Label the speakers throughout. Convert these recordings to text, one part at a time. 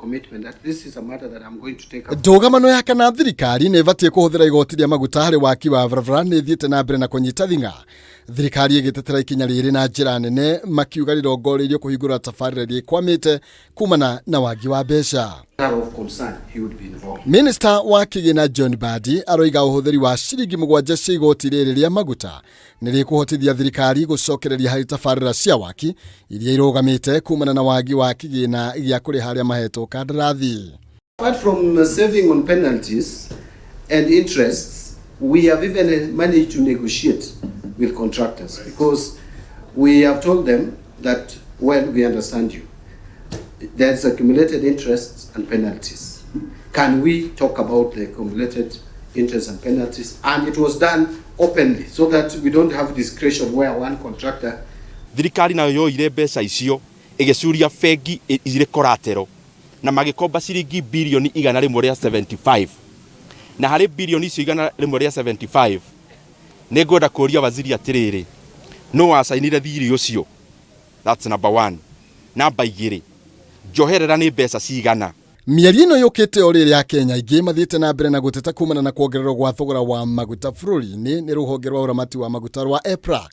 Speaker 1: Commitment that this is a matter that I'm going to take up.
Speaker 2: Ndũgamano ya kana thirikari nĩ ĩbatiĩ kũhũthĩra igoti rĩa maguta harĩ waki wa barabara nĩ ĩthiĩte na mbere na kũnyita thing'a, thirikari ĩgĩtetera ikinya rĩrĩ na njĩra nene, makiuga rĩrongoreirio kũhingũra tabarĩra iria ikwamĩte kumana na wagi wa mbeca.
Speaker 1: Of concern, he would be involved.
Speaker 2: Minista wa kĩgĩna John Mbadi aroiga ũhũthĩri wa ciringi 7 cia igoti rĩrĩ rĩa maguta nĩ rĩkũhotithia thirikari gũcokereria harĩ tabarĩra cia waki iria irũgamĩte kumana na wagi wa kĩgĩna gĩa kũrĩha arĩa mahetwo kandarathi.
Speaker 1: Apart from saving on penalties and interests, we have even managed to negotiate with contractors because we have told them that, well, we understand you. There's accumulated interests and penalties. Can we talk about the accumulated interest and penalties? And it was done openly so that we don't have discretion where one contractor
Speaker 3: Thirikari nayo yoire mbeca icio ĩgĩcuria bengi irĩ collateral na magĩkomba ciringi birioni 175, na harĩ birioni icio 175, nĩ ngwenda kũria waziri atĩrĩrĩ, nũ wacainire thirĩ ũcio? That's number one. Namba 2, njoherera nĩ mbeca cigana?
Speaker 2: Mĩario ĩno yũkĩte o rĩrĩa Akenya aingĩ mathiĩte na mbere na gũteta kumana na kuongererwo gwa thogora wa maguta bũrũri-inĩ nĩ rũhonge rwa ũramati wa maguta rwa EPRA.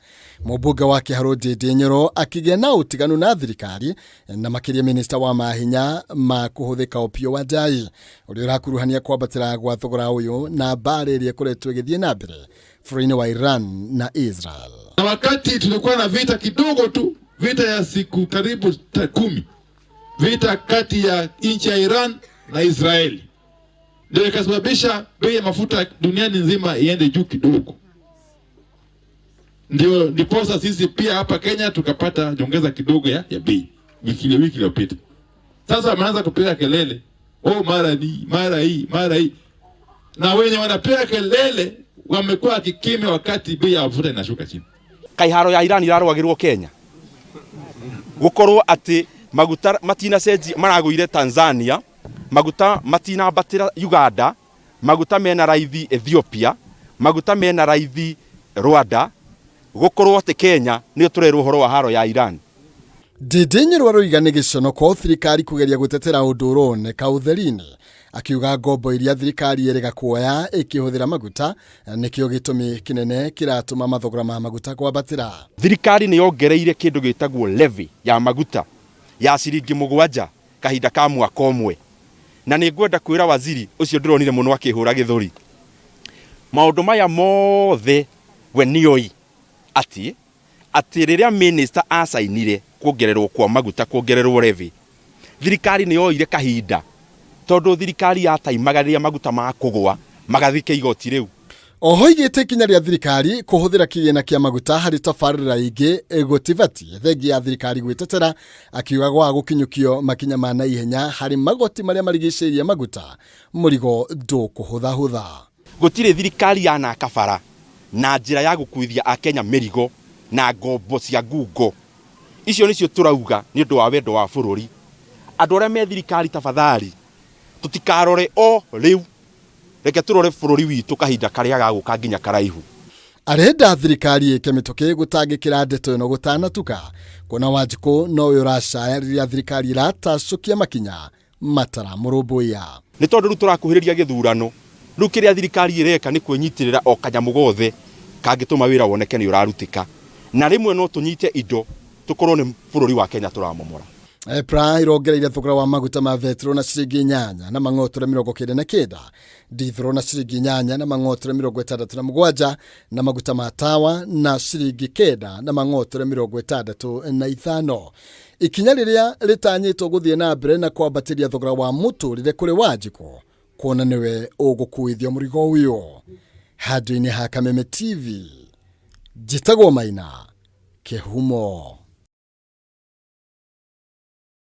Speaker 2: Mũmbunge wa Kĩharũ Ndindi Nyoro akĩgĩa na ũtiganu na thirikari na makĩria minista wa mahinya ma kũhũthĩka Opiyo Wandayi, ũrĩa ũrakuruhania kwambatĩra gwa thogora ũyũ na mbara ĩrĩa ĩkoretwo ĩgĩthiĩ na mbere bũrũri-inĩ wa Iran na Israel.
Speaker 4: Na wakati tulikuwa na vita kidogo tu, vita ya siku karibu 10, vita kati ya nchi ya Iran na Israeli, ndio ikasababisha bei ya mafuta duniani nzima iende juu kidogo. Ndio ndiposa sisi pia hapa Kenya tukapata nyongeza kidogo ya bei wiki iliyopita. Sasa wameanza kupiga kelele, oh, mara ni mara hii mara hii, na wenye wanapiga kelele wamekuwa kikimya wakati bei ya mafuta inashuka chini.
Speaker 3: Kaiharo ya Iran irarwagirwo Kenya gukorwo ati maguta matinacenjia maragũire Tanzania, maguta matinambatĩra Uganda, maguta mena raithi Ethiopia, maguta mena raithi Rwanda, gukorwo atĩ Kenya nĩyo tũrerwo ũhoro wa haro ya Iran.
Speaker 2: Ndindi Nyoro aroiga nĩ gĩconoko thirikari kũgeria gũtetera ũndũ ũroneka ũtheri-inĩ, akiuga ngombo iria thirikari ĩrega kuoya ĩkĩhũthĩra maguta nĩkĩo gĩtũmi kĩnene kĩratũma mathogora ma maguta kwambatĩra.
Speaker 3: Thirikari nĩ yongereire kĩndũ gĩtagwo levy ya maguta ya ciringi 7 kahinda ka mwaka ũmwe, na nĩ ngwenda kwĩra waziri ũcio ndĩronire mũno akĩhũra gĩthũri, maũndũ maya mothe we nĩoĩ atĩ rĩrĩa minister acainire kuongererwo kwa maguta, kuongererwo levy, thirikari nĩ yoire kahinda tondũ thirikari yataimaga rĩrĩa maguta makũgwa magathika igoti rĩu.
Speaker 2: Oho igĩte ikinya rĩa thirikari kũhũthĩra kĩgĩna kĩa maguta harĩ tabarĩra ingĩ gũtibatiĩ thengia ya thirikari gwĩtetera, akiuga gwaga gũkinyũkio makinya ma naihenya harĩ magoti marĩa marigicĩirie maguta mũrigo ndũkũhũthahũtha.
Speaker 3: Gũtirĩ thirikari yanaka bara na njĩra ya gũkuithia Akenya mĩrigo na ngombo cia ngungo. Icio nĩcio tũrauga nĩ ũndũ wa wendo wa bũrũri. Andũ arĩa me thirikari, tafadhali tũtikarore o rĩu, reke tũrore bũrũri witũ kahinda karĩa gagũka nginya karaihu.
Speaker 2: Arenda thirikari ĩke mĩtũkĩ gũtangĩkĩra ndeto ĩno gũtanatuka, kuona Wanjikũ nowe ũracaya rĩrĩa thirikari ĩratacũkia makinya mataramũrũmbũiya.
Speaker 3: Nĩ tondũ rĩu tũrakuhĩrĩria gĩthurano, rĩu kĩrĩa thirikari ĩreka nĩ kwĩnyitĩrĩra o kanyamũ gothe kangĩtũma wĩra woneke nĩ ũrarutĩka, na rĩmwe no tũnyite indo tũkorwo nĩ bũrũri wa Kenya tũramomora.
Speaker 2: EPRA irongereire thogora wa maguta ma betro na ciringi 8.99, ndithũro na ciringi 8.67, na maguta ma tawa na ciringi 9.65. Ikinya rĩrĩa rĩtanyĩtwo gũthiĩ na mbere na kwambatĩria thogora wa mũtũrĩre kũrĩ Wanjikũ, kuona nĩwe ũgũkuithio mũrigo ũyũ. Handũ-inĩ ha Kameme TV, njĩtagwo Maina Kĩhumo.